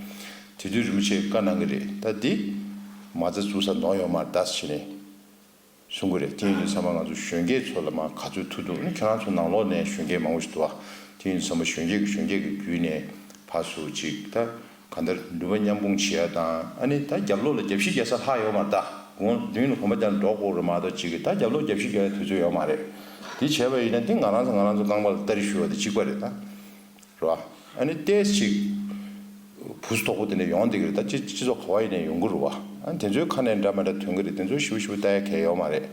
དེ་དུས་རིན་པོ་ཆེས་བཀའ་གནང་གི་རེད། ད་འདི་མ་རྩ་འཛུགས་ས་ནོར་ཡོད་མ་རེད་ད་ཟེར་ནས་གསུང་གི་རེད། དེ་ཡིན་དུས་ཙམ་པ་ང་ཚོ་གཞོན་སྐྱེས་ཚོ་ལ་མར་ག་ཚོད་ཐུབ་ཐུབ། ཨ་ནི་ཁྱེད་རང་ཚོ་ནང་ལོགས་ནས་གཞོན་སྐྱེས་མང་པོ་ཞིག་འདུག་བ། དེ་ཡིན་དུས་ཙམ་པ་གཞོན་སྐྱེས་ཀྱི་གཞོན་སྐྱེས་ཀྱི་བརྒྱུད་ནས་ཕར་ཚུར་ཅིག་ད་གང་ལྟར་ནུས་པ་མཉམ་སྤུངས་བྱེད་ཡ་དང་། ཨ་ནི་ད་རྒྱབ་ལོགས་ལ་རྒྱབ་བཤིག་རྒྱག་ས་ལྷག་ཡོད་མ་རེད་ད། དགོངས་མདུན་ལ་གོམ་པ་རྒྱག་ནས་འགྲོ་དགོས་རེད་མ་གཏོགས་ཅིག་གི་ད་རྒྱབ་ལོགས་རྒྱབ་བཤིག་རྒྱག་ཡ་དུས་ཚོད་ཡོད་མ་རེད། དེ་བྱས་པ་ཡིན་ན་དེ་ང་རང་ཚོ་ང་རང་ཚོ་རྐང་པ་ལ་སྟ་རེ་གཞུ་བ་དེ་གཅིག་པ་རེད་ད། རེད་བ། ཨ་ནི་ཏོག་ཙམ་ཅིག་བུ་སུ་དོག་པོ་དེ་འདྲ་ཡོང་བསྡད་ཀྱི་རེད། ད་སྤྱི་སྤྱི་ཚོགས་ག་བ་ཡིན་ནའི་ཡོང་གི་རེད་བ། ཨ་ནི་དེ་ཚོའི་ཁ་ནས་འདྲ་མི་འདྲ་ཐོན་གྱི་རེད། དེ་ཚོ་ཞིབ་ཞིབ་ལྟ་ཡ་གལ་ཡོད་མ་རེད།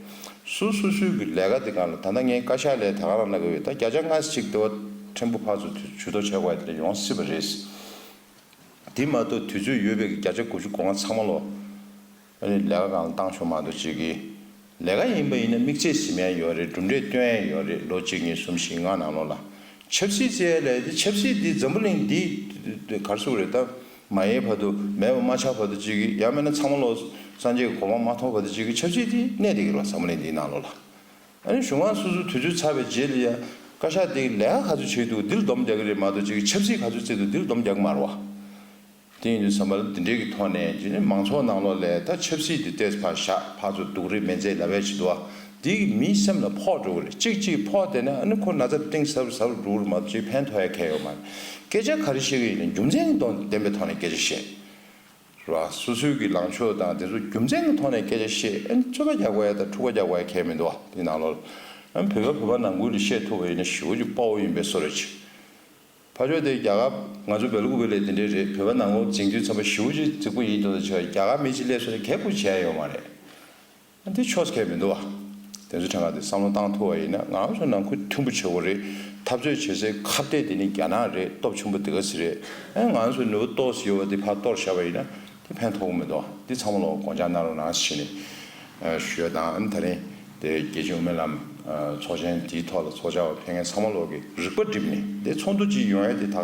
སོ་སོ་སོའི་གི་ལས་ཀ་དེ་སྒང་ལ། ད་ལྟ་ངས་བཀའ་ཤག་ལ་ད་ག་རང་ལབ་ཀྱི་ཡོད། ད་བརྒྱ་ཆ་ལྔ་ཅིག་དེ་བ་ཕྲན་བུ་ཕར་ཚུར་ཇུས་གཏོགས་བྱེད་དགོས་ཡ་དེ་འདྲ་ཡོང་སྲིད་པ་རེད། དེ་མ་གཏོགས་དུས་ཚོད་ཡོད་པའི་གི་བརྒྱ་ཆ་དགུ་བཅུ་གོ་ལྔ་ཚང་མ་ལོ། ཨ་ནི་ལས་ཀ་སྒང་ལ་བཏང་ཆོག་མ་གཏོགས་ཅིག་གི། ལས་ཀ་ཡིན་པ་ཡིན་ན་དམིགས་ཚད་ཟིན་ཡ་ཡོད་རེད། གྲུབ་འབྲས་སྟོན་ཡ་ཡོད་རེད། ལོ་གཅིག་གཉིས་གསུམ་བཞི་ལྔ་ནང་ལོགས་ལ། ཆབ་སྲིད་ཟེར་ཡ་ལས་དེ། ཆབ་སྲིད་འདི་འཛམ་བུ་གླིང་འདི་ག་རེ་ཟེར་དགོས་རེད། ད་མ་ཡལ་བར་དུ། མེད་པ་མ་ཆགས་བར་དུ་ཅིག་གི། ཡང་མིན་ན་ཚང་མ་ལོ་སངས་རྒྱས་ཀྱི་གོ་འཕང་མ་ཐོབ་བར་དུ་ཅིག་གི་ཆབ་སྲིད་འདི་གནས་བསྡད་ཀྱི་རེད་བ། འཛམ་བུ་གླིང་འདིའི་ནང་ལོགས་ལ། ཨ་ནི་གཞུང་མང་སོ་སོའི་དུས་ཚོད་ཚར་བའི་རྗེས་ལ་ཡ་བཀའ་ཤག་དེ་ལས་ཀ་ག་ཚོད་བྱས་འདུག་འདི་ལ་སྡོམ་རྒྱག་གི་རེད་མ་གཏོགས་ཅིག་གི་ཆབ་སྲིད་ག་ཚོད་བརྩིས་འདུག་འདི་ལ་སྡོམ་རྒྱག་གི་མ་རེད་བ། དེ་ཡིན་དུས་ཙམ་པ་ལ་འདི་འདྲའི་གི་ཐོག་ནས་ཅིག་ནི་མང་ཚོགས་ནང་ལོགས་ལ་ད་ཆབ་སྲིད་འདི་ཏོག་ཙམ་ཕར་བཞག་ཕར་ཚུར་སྡུག་རུས་མེད་ཚད་ལབ་ཡ་ཅིག་འདུག་བ། འདི་གི་མིའི་སེམས་ལ་ཕོག་འགྲོ་གི་རེད། གཅིག་གཅིག་ཕོག་བསྡད་ན་ཨ་ནི་ཁོ་ན་ཚ་གཏིང་ཟབ་རུ་ཟབ་རུ་འགྲོ་གི་རེད་མ་གཏོགས་ཅིག་ཕན་ཐོགས་ཡ་གང་ཡང་ཡོད་མ་རེད། སྐད་ཆ་ག་རེ་བཤད་གི་ཡིན་ན་རྒྱུ་མཚན་དང་ལྡན་པའི་ཐོག་ནས་སྐད་ཆ་བཤད། རེད་བ། སོ་སོའི་གི་ལངས་ཕྱོགས་དང་དེ་ཚོ་རྒྱུ་མཚན་གྱི་ཐོག་ནས་སྐད་ཆ་བཤད། ཨ་ནི་རྩོད་པ་རྒྱག་དགོས་ཡ་དང་འཁྲུག་པ་རྒྱག་དགོས་ཡ་གང་ཡང་མི་འདུག་བ། དེ་ནང་ལོགས་ཨ་ནི་བོད་པ་བོད་པ་ནང་ཁུལ་ལ་བཤད་ཐུབ་པ་ཡིན་ན་ཞེ་པོ་ཅིག་དཔའ་བོ་ཡིན་པའི་བཟོ་འདྲ་ཅིག་ཕར་ཕྱོགས་དེ་རྒྱ་གར། ང་ཚོ་སྦེལ་ཀོབ་ལ་དེ་འདྲ་རེད། བོད་པ་ནང་ལོགས་འཛིང་དུས་ཙམ་པ་ཞེ་པོ་ཅིག་རྫིག་པོ་ཡིན་འདུག་ད་ཆ་རྒྱ་གར་མི་གཅིག་སླེབས་སོང་ན་གད་སྐུད་བྱས་ཡོད་མ་རེད། ཨ་འདི་ཆོས་གང་ཡང་མི་འདུག་བ། དེ་ཚོ་ཕྲན་ཁ་དེ་བསམ་བློ་བཏང་ཐུབ་པ་ཡིན་ན། ང་རང་ཚོ་ནང་ཁུལ་མཐུན་པོ་བྱེད་དགོས་རེད། འཐབ་རྩོད་བྱེད་སའི་ཁ་གཏད་དེ་ནི་རྒྱ་ནག་རེད། སྟོབས་ཆེན་པོ་དེ་ག་ཚོད་རེད། ཨེ་ང་རང་ཚོ་ནུས་པ་ཏོག་ཙམ་ཡོད་པ་དེ་ཕར་གཏོར་བཞག་པ་ཡིན་ན་དེ་ཕན་ཐོགས་ཀྱི་མི་འདུག་འདི་ཚང་མ་ལོག་དགོངས་འཆར་གནང་རོགས་གནང་ཞེས་ནས་ཞུ་ཡ་དང་། ཨ་ནི་ད་རིང་དེ་རྒྱལ་སྤྱིའི་དབུ་མའི་ལམ་ཚོགས་ཆེན་དེའི་ཐོག་ལ་ཚོགས་བཅར་བ་ཕེབས་མཁན་ཚང་མ་ལོག་གིས་རིག་པ་བསྒྲིམས་ནས། དེ་ཚོགས་འདུ་ཅིག་ཡོང་ཡ་དེ་ད་ག་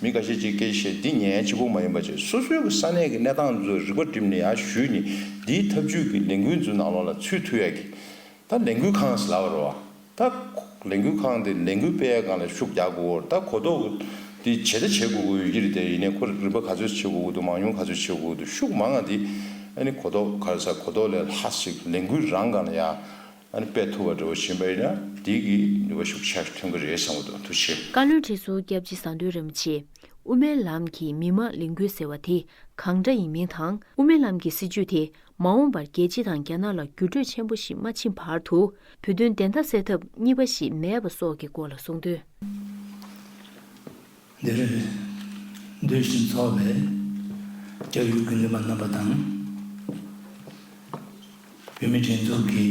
མི་ཁ་ཤས་ཅིག་སྐད་ཆ་བཤད། འདི་ཉན་ཡ་གཅིག་པོ་མ་ཡིན་པ་བྱས། སོ་སོའི་གི་ས་གནས་ཀྱི་གནས་སྟངས་ཚོ་རིག་པ་བསྒྲིམས་ནས་ཡར་ཞུས་ནས། འདིའི་ཐབས་ཇུས་ཀྱི་ལས་འགུལ་ཚོའི་ནང་ལོགས་ལ་ཚུད་ཐུབ་ཡ་གི། ད་ལས་འགུལ་ཁང་ཟེར་ལབ་པ་རེད་བ། ད་ལས་འགུལ་ཁང་དེ་ལས་འགུལ་སྤེལ་ཡ་སྒང་ལ་ཤུགས་རྒྱག་དགོས། ད་གོ་རྟོགས་དེ་བྱེད་ད་བྱེད་དགོས་ཀྱི་ཡོད་ཀྱི་རེད། དེ་ཡིན་ནའི་ཁོ་རིམ་པ་ག་ཚོད་བྱེད་དགོས་ཀྱི་འདུག་མང་ཉུང་ག་ཚོད་བྱེད་དགོས་ཀྱི་འདུག་ཤུགས་མང་ང་དེ་ཨ་ནི་གོ་རྟོགས་ག་རེ་ཟ། གོ་རྟོགས་ལས་ལྷག་ཅིག་ལས་འགུལ་རང་སྒང་ལ་ཡ་ཨ་ནི་སྤེལ་ཐུབ་པ་འདྲ་བོ་ཕྱིན་པ་ཡིན་ན། དེ་གི་ནུས་པ་ཤུགས་ཆེ་ཐོན་གྱི་རེད་བསམ་གྱི་འདུག་ཐུགས་རྗེ་ཆེ། བཀའ་བློན་ཁྲི་ཟུར་སྐྱབས་རྗེ་ཟམ་གདོང་རིན་པོ་ཆེ། དབུ་མའི་ལམ་གྱི་མི་མང་ལས་འགུལ་ཟེར་བ་དེ་གང་འདྲ་ཡིན་མིན་དང་། དབུ་མའི་ལམ་གྱི་སྲིད་བྱུས་དེ་མ་འོངས་པར་རྒྱལ་སྤྱི་དང་རྒྱ་ནག་ལ་འགྱུར་འགྲོས་ཆེན་པོ་ཞིག་མ་ཕྱིན་བར་དུ་བོད་དོན་བདེན་མཐའ་གསལ་ཐབས་གཉིས་པ་ཞིག་མེད་པ་སོགས་ཀྱི་སྐོར་ལ་གསུངས་དོན། འདིར་སྡོད་ཞིང་འཚོགས་པའི་སྐྱབས་ཡུལ་དགེ་འདུན་པ་རྣམ་པ་དང་། བོད་མི་སྒྲིག་འཛུགས་ཀྱི་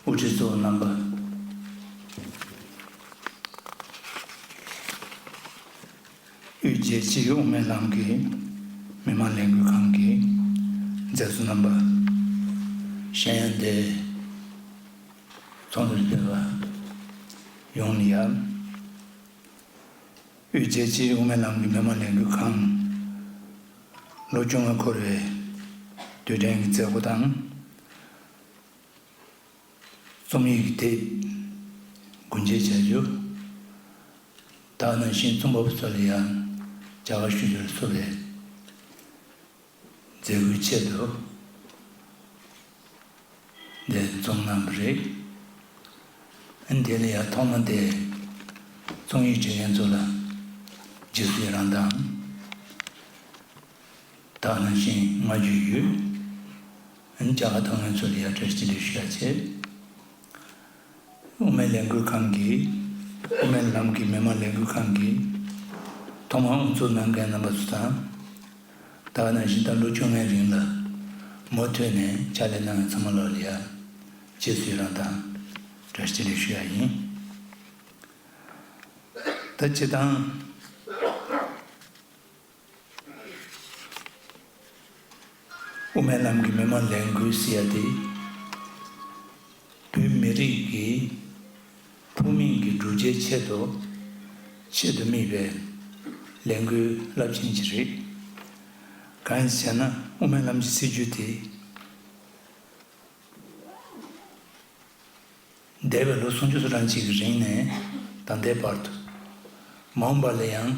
དབུ་ཁྲིད་གཙོ་བོ་རྣམ་པ། དབུས་རྒྱལ་སྤྱིའི་དབུ་མའི་ལམ་གྱི་མི་མང་ལས་འགུལ་ཁང་གི་མཛད་གཙོ་རྣམ་པ། གཞན་ཡང་འདིར་ཚོགས་འདུར་ཕེབས་པ་ཡོངས་ལ་ཡ། དབུས་རྒྱལ་སྤྱིའི་དབུ་མའི་ལམ་གྱི་མི་མང་ལས་འགུལ་ཁང་ལོ་བཅོ་ལྔ་འཁོར་བའི་དུས་དྲན་གྱི་མཛད་སྒོ་དང་། རྩོམ་ཡིག་གི་དེབ་སྒོ་འབྱེད་བྱ་རྒྱུ། ད་ག་ནང་བཞིན་རྩོམ་པ་པོ་ཚོ་ལ་ཡང་བྱ་དགའ་ཞུ་རྒྱུར་སོགས་པའི་མཛད་སྒོའི་ཆེད་དུ་འདིར་འཛོམས་གནང་བ་རེད། དེ་ལ་ཡང་ཐོག་མ་དེ་རྩོམ་ཡིག་འབྲི་མཁན་ཚོ་ལ་རྗེས་སུ་ཡི་རང་དང་། ད་ག་ནང་བཞིན་བསྔགས་བརྗོད་ཡོད། བྱ་དགའ་ཐོབ་མཁན་ཚོ་ལ་ཡང་བཀྲ་ཤིས་བདེ་ལེགས་ཞུ་ཡ་བྱེད། དབུ་མའི་ལས་འགུལ་ཁང་གིས་དབུ་མའི་ལམ་གྱི་མི་མང་ལས་འགུལ་ཁང་གིས་ཐོག་མར་དབུ་འཛུགས་གནང་མཁན་རྣམ་པ་ཚོ་དང་། ད་ག་ནང་བཞིན་ད་ལོ་བཅོ་ལྔའི་རིང་ལ་མུ་མཐུད་ནས་ཕྱག་ལས་གནང་མཁན་ཚང་མ་ལོག་ལ་ཡ་རྗེས་སུ་ཡི་རང་དང་བཀྲ་ཤིས་བདེ་ལེགས་ཞུ་ཡ་ཡིན། ད་སྤྱིར་བཏང་། དབུ་མའི་ལམ་གྱི་མི་མང་ལས་འགུལ་ཟེར་ཡ་དེ། བོད་མི་རིགས་ཀྱི་ཕུགས་དམིགས་ཀྱི་བསྒྲུབ་བྱའི་ཆེད་དུ་ཆེད་དུ་དམིགས་པའི་ལས་འགུལ་རླབས་ཆེན་ཅིག་རེད། གང་ཡིན་ཟེར་ན། དབུ་མའི་ལམ་གྱི་སྲིད་བྱུས་དེ། འདས་པའི་ལོ་སུམ་ཅུ་སོ་གྲངས་ཅིག་གི་རིང་ནས་ད་ལྟའི་བར་དུ། མ་འོངས་པ་ལ་ཡང་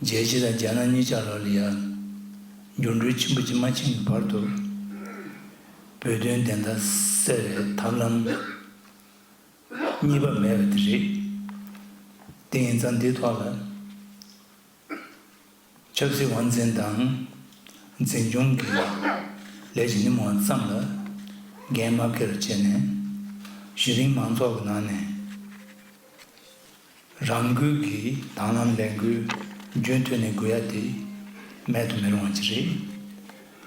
རྒྱལ་སྤྱི་དང་རྒྱ་ནག་གཉིས་ཆར་ལོག་ལ་ཡང་འགྱུར་འགྲོས་ཆེན་པོ་ཅིག་མ་ཕྱིན་གྱི་བར་དུ། བོད་དོན་བདེན་མཐའ་གསལ་བའི་ཐབས་ལམ་གཉིས་པ་མེད་པ་དེ་རེད། དེ་ཡིན་ཙང་འདིའི་ཐོག་ལ། ཆབ་སྲིད་དབང་འཛིན་དང་འཛིན་སྐྱོང་གི་ལས་ཀྱི་ཉིན་མོ་ཙམ་ལ་འགན་མ་འཁྱེར་བྱས་ནས། གཞི་རིམ་མང་ཚོགས་ཀྱི་ནང་ནས་རང་འགུལ་གྱིས་དང་བླངས་ལས་འགུལ་རྒྱུན་མཐུད་ནས་དགོས་ཡ་དེ་མེད་དུ་མི་རུང་བ་ཅིག་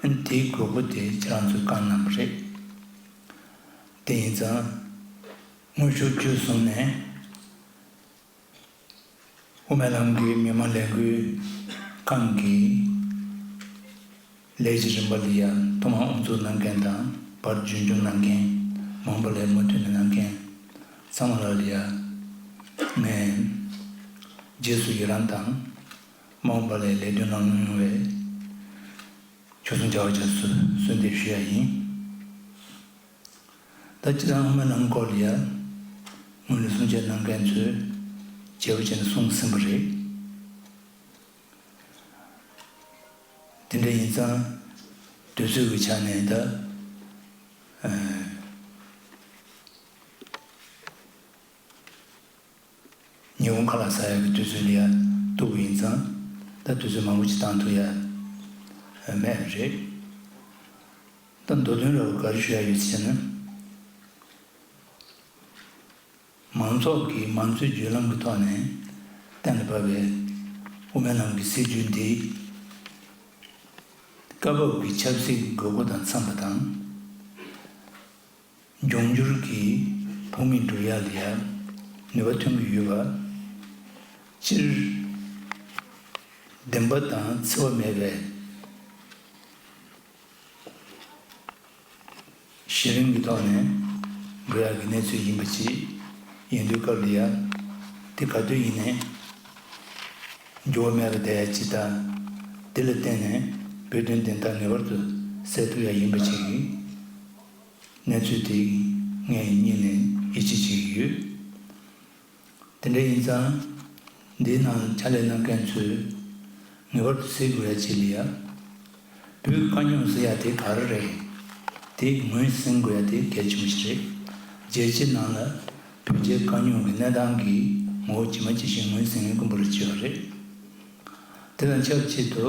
རེད། དེའི་དགོས་མཁོ་དེ་ཁྱེད་རང་ཚོས་བསྐངས་གནང་བ་རེད། དེ་ཡིན་ཙང་། དངོས་ཤུགས་བཅུ་བཟུང་ནས། དབུ་མའི་ལམ་གྱི་མི་མང་ལས་འགུལ་ཁང་གི་ལས་ཀྱི་རིམ་པ་ལ་ཡ་ཐོག་མར་དབུ་འཛུགས་གནང་མཁན་དང་། བར་རྒྱུན་སྐྱོང་གནང་མཁན། མ་འོངས་པ་ལ་མུ་མཐུད་ནས་གནང་མཁན་ཚང་མ་ལ་ཡ་ངས་རྗེས་སུ་ཡི་རང་དང་། མ་འོངས་པ་ལ་ལས་དོན་ལམ་ལྷོང་ཡོང་བའི་ཆོས་སྲུང་བྱ་བ་བྱ་སུ་གསོལ་འདེབས་ཞུ་ཡ་ཡིན། ད་སྤྱིར་བཏང་དབུ་མའི་ལམ་སྐོར་ལ་ཡ་སྔོན་ལ་གསུང་བཤད་གནང་མཁན་ཚོས་བརྗེ་པོ་བྱས་ནས་གསུངས་ཟིན་པ་རེད། དེ་འདྲ་ཡིན་ཙང་དུས་ཚོད་ཀྱི་ཆ་ནས་ད། ཨ། ཉི་ཧོང་ཁ་ལག་ཟ་ཡག་གི་དུས་ཚོད་ལ་ཡ་གཏུག་པ་ཡིན་ཙང་། ད་དུས་ཚོད་མང་པོ་ཅིག་བཏང་ཐུབ་ཡ་མེད་པ་རེད། ད་མདོ་དོན་ར་བ་ག་རེ་ཞུ་ཡ་ཡོད་ཟེར་ན། མང་ཚོགས་ཀྱིས་མང་གཙོའི་བརྒྱུད་ལམ་གྱི་ཐོག་ནས་གཏན་ལ་ཕབ་པའི་དབུ་མའི་ལམ་གྱི་སྲིད་བྱུས་འདི། སྐབས་བབ་ཀྱི་ཆབ་སྲིད་དགོས་མཁོ་དང་འཚམས་པ་དང་། འབྱུང་འགྱུར་གྱི་བུད་མེད་སྒྲུབ་ཡ་ལ་ཡང་ནུས་པ་ཐོན་གྱི་ཡོད་པ། སྤྱིར་བདེན་པ་དང་འཚེ་བ་མེད་པའི་གཞི་རིམ་གྱི་ཐོག་ནས་འགྲོ་ཡག་གི་གནས་ཚུལ་ཡིན་པ་ཅིག་ཡིན་དུས་སྐབས་ལ་ཡ། དེ་ག་དུས་ཡིན་ནའི་འགྱུར་བ་མེད་པར་བསྡད་ཡ་ཅིག་དང་། དེ་ལ་བརྟེན་ནས་བོད་དོན་བདེན་མཐའ་ངེས་པར་དུ་གསལ་ཐུབ་ཡ་ཡིན་པ་ཅིག་གི་གནས་ཚུལ་དེ་ངས་སྙིང་ནས་ཡིད་ཆེས་བྱེད་ཀྱི་ཡོད། དེ་འདྲ་ཡིན་ཙང་། འདིའི་ནང་ཕྱག་ལས་གནང་མཁན་ཚོས་ངེས་པར་དུ་གཟིགས་དགོས་ཡ་ཅིག་ལ་ཡ། བོད་དཀའ་རྙོག་ཟེར་ཡ་དེ་ག་རེ་རེད། དེ་ངོས་ཟིན་དགོས་ཡ་དེ་གལ་ཆེན་པོ་ཞིག་རེད། རྒྱལ་སྤྱིའི་ནང་ལ་བོད་རྒྱའི་དཀའ་རྙོག་གི་གནས་སྟངས་ཀྱི་ངོ་བོ་ཇི་མ་ཇི་བཞིན་ངོས་ཟིན་མཁན་དཀོན་པོ་རེ་ཆེ་བ་རེད། དེ་དང་ཆབས་ཅིག་ཏུ།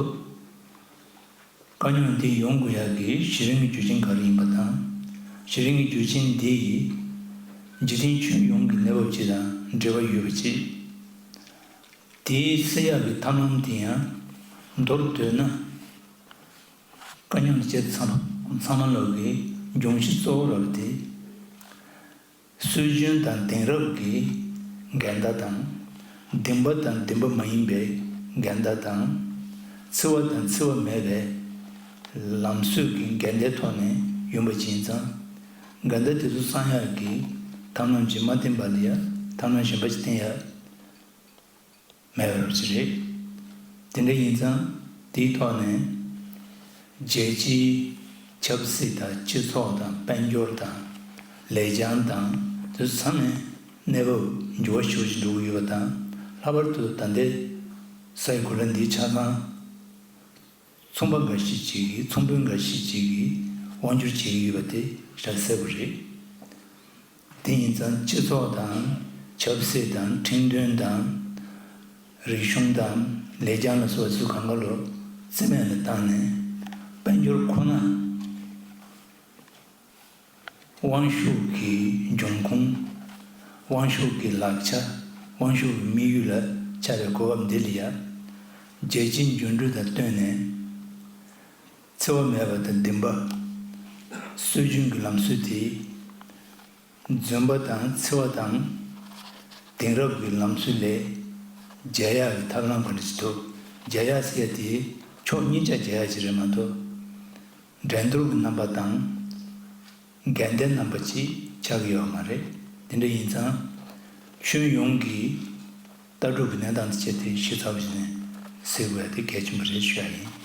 དཀའ་རྙོག་འདི་ཡོང་དགོས་ཡག་གི་གཞི་རིམ་གྱི་རྒྱུ་རྐྱེན་ག་རེ་ཡིན་པ་དང་། གཞི་རིམ་གྱི་རྒྱུ་རྐྱེན་འདི་ཡིས་འཇིག་རྟེན་ཁྱོན་ཡོངས་ཀྱི་གནས་བབ་སྤྱི་དང་འབྲེལ་བ་ཡོད་པ་ཅིག་དེའི་སེལ་ཡག་གི་ཐབས་ལམ་དེ་ཡང་མདོར་བསྡུས་ན། དཀའ་རྙོག་འདི་སྤྱིར་ཚང་ཚང་མ་ལོག་གི་འབྱུང་གཞི་གཙོ་བོ་ར་བ་དེ། སྲོལ་རྒྱུན་དང་དེང་རབས་ཀྱི་འགལ་ཟླ་དང་། བདེན་པ་དང་བདེན་པ་མ་ཡིན་པའི་འགལ་ཟླ་དང་། འཚེ་བ་དང་འཚེ་བ་མེད་པའི་ལམ་སྲོལ་གྱི་འགལ་ཟླའི་ཐོག་ནས་ཡོང་བ་ཅིག་ཡིན་ཙང་། འགལ་ཟླ་དེ་ཚོ་སངས་ཡག་གི་ཐབས་ལམ་ཅིག་མ་བསྟེན་པ་ལ་ཡ་ཐབས་ལམ་གཞན་པ་ཅིག་བསྟེན་ཡ་མེད་པ་ཅིག་རེད། དེ་འདྲ་ཡིན་ཙང་། དེའི་ཐོག་ནས་རྒྱལ་སྤྱིའི་ཆབ་སྲིད་དང་སྤྱི་ཚོགས་དང་དཔལ་འབྱོར་དང་ལེགས་བྱང་དང་དེ་ཚོ་ཚང་མའི་གནས་བབ་འགྱུར་བ་ཤུགས་ཆེ་འགྲོ་གི་ཡོད་པ་དང་། ལྷག་པར་དུ་ད་ལྟའི་སའི་གོ་ལ་འདིའི་ཆ་ཚང་ཚོང་པ་འགའ་ཤས་ཅིག་གིས། ཚོང་དཔོན་འགའ་ཤས་ཅིག་གིས་དབང་སྒྱུར་བྱེད་ཀྱི་ཡོད་པ་དེ་ཞེ་དྲག་གསལ་པོ་རེད། དེ་ཡིན་ཙང་སྤྱི་ཚོགས་དང་ཆབ་སྲིད་དང་ཁྲིམས་དོན་དང་རིག་གཞུང་དང་ལེགས་བྱང་ལ་སོགས་པ་ཚུར་གང་ག་ལོ་རྩིས་མེད་ལ་བཏང་ནས། དཔལ་འབྱོར་ཁོ་ན་དབང་ཤུགས་ཀྱི་འབྱུང་ཁུངས། དབང་ཤུགས་ཀྱི་ལག་ཆ། དབང་ཤུགས་ཀྱི་དམིགས་ཡུལ་ལ་ཆགས་པའི་གོ་སྐབས་འདི་ལ་ཡ། རྒྱལ་སྤྱིའི་འགྱུར་འགྲོས་དང་བསྟུན་ནས། འཚེ་བ་མེད་པ་དང་བདེན་པ། སྲོལ་རྒྱུན་གྱི་ལམ་སྲོལ་དེ་རྫུན་པ་དང་འཚེ་བ་དང་། དེང་རབས་ཀྱི་ལམ་སྲོལ་ལས་རྒྱལ་ཡག་གི་ཐབས་ལམ་ག་འདྲ་ཞིག་འདུག་རྒྱལ་ཡག་ཟེར་ཡ་དེ་ཕྱོགས་གཉིས་ཆ་རྒྱལ་ཡག་ཅིག་རེད་མ་གཏོགས། འགྲན་བསྡུར་གྱི་རྣམ་པ་དང་། འགལ་ཟླའི་རྣམ་པ་ཅིག་ཆགས་ཀྱི་ཡོད་མ་རེད། དེ་འདྲ་ཡིན་ཙང་། ཁྱོན་ཡོངས་ཀྱི་ལྟ་གྲུབ་ཀྱི་གནས་སྟངས་དེ་ཆེད་དུ་ཞིབ་ཚགས་པོ་བྱས་ནས་གཟིགས་དགོས་ཡ་དེ་གལ་ཆེན་པོ་རེད་ཞུ་ཡ་ཡིན།